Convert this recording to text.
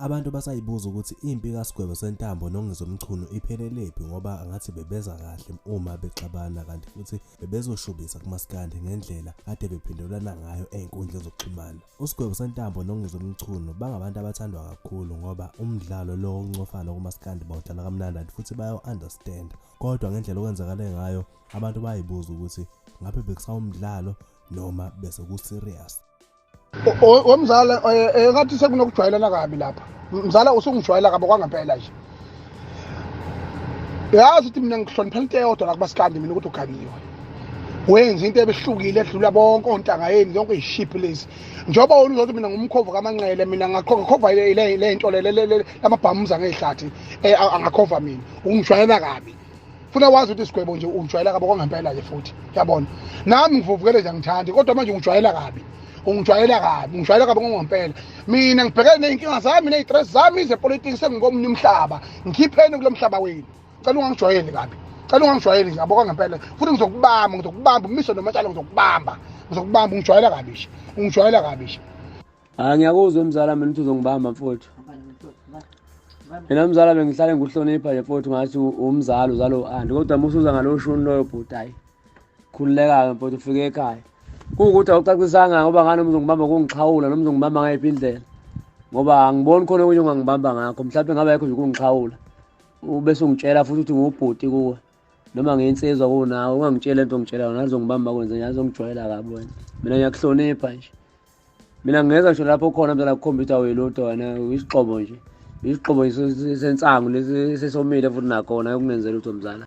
Abantu basayibuza ukuthi impi kaSigwebo Sentambo noNgizwe Mchunu iphelelephi ngoba ngathi bebeza kahle uma bexabana kanti futhi bebezoshubisa kumaskandi ngendlela kade bephendulana ngayo ey'nkundleni zokuxhumana. USigwebo Sentambo noNgizwe Mchunu bangabantu abathandwa kakhulu ngoba umdlalo lo wokuncofana kumaskandi bawudlala kamnandi kanti futhi bayawu-understand. Kodwa ngendlela okwenzakale ngayo abantu bayayibuza ukuthi ngabe bekusawumdlalo noma bese ku-serious. Wemzala engathi sekunokujwayelana kabi lapha. Mzala usungijwayela kabi kwangempela nje. Yazi ukuthi mina ngihloniphela into eyodwa la kumaskandi mina ukuthi uganiwe. Wenza into ebehlukile edlula bonke ontanga yeni zonke izishiphi lezi. Njengoba wena uzothi mina ngumkhovu kaManqele mina ngakhova le nto le lamabhamuza ngehlathi angakhova mina. Ungijwayela kabi. Funa wazi ukuthi isigwebo nje ungijwayela kabi kwangempela nje futhi. Yabona? Nami ngivuvukele nje angithandi kodwa manje ungijwayela kabi. Ungijwayela kabi, ungijwayela kabi ngempela. Mina ngibhekene nezinkinga zami nezistress zami zepolitics sengingomunye umhlaba. Ngikhipheni kulo mhlaba wenu. Cela ungangijwayeli kabi. Cela ungangijwayeli nje yabo kwangempela. Futhi ngizokubamba, ngizokubamba umiso nomatshalo ngizokubamba. Ngizokubamba ungijwayela kabi nje. Ungijwayela kabi nje. Ah ngiyakuzwa mzala mina ukuthi uzongibamba mfowethu. Mina mzala bengihlale ngikuhlonipha nje mfowethu ngathi umzali uzalo u-anti kodwa uma usuza ngalo shuni loyo bhuti hayi. Khululeka-ke mfowethu ufike ekhaya. Kuwukuthi awucacisanga ngoba ngani uzongibamba kungixhawula noma uzongibamba ngayiphi indlela. Ngoba angiboni khona okunye ongangibamba ngakho mhlawumbe ngaba yikho nje ukungixhawula. Ubese ungitshela futhi ukuthi ngiwubhuti kuwe noma ngiyinsizwa kunawe ungangitsheli lento ongitshela yona azongibamba kwenze njani azongijwayela kabi wena. Mina ngiyakuhlonipha nje. Mina ngingeza ngisho lapho khona mzala kukhomba ukuthi awuyilutho wena isixhobo nje. Isixhobo sensangu lesi sesomile futhi nakhona ukungenzela lutho mzala.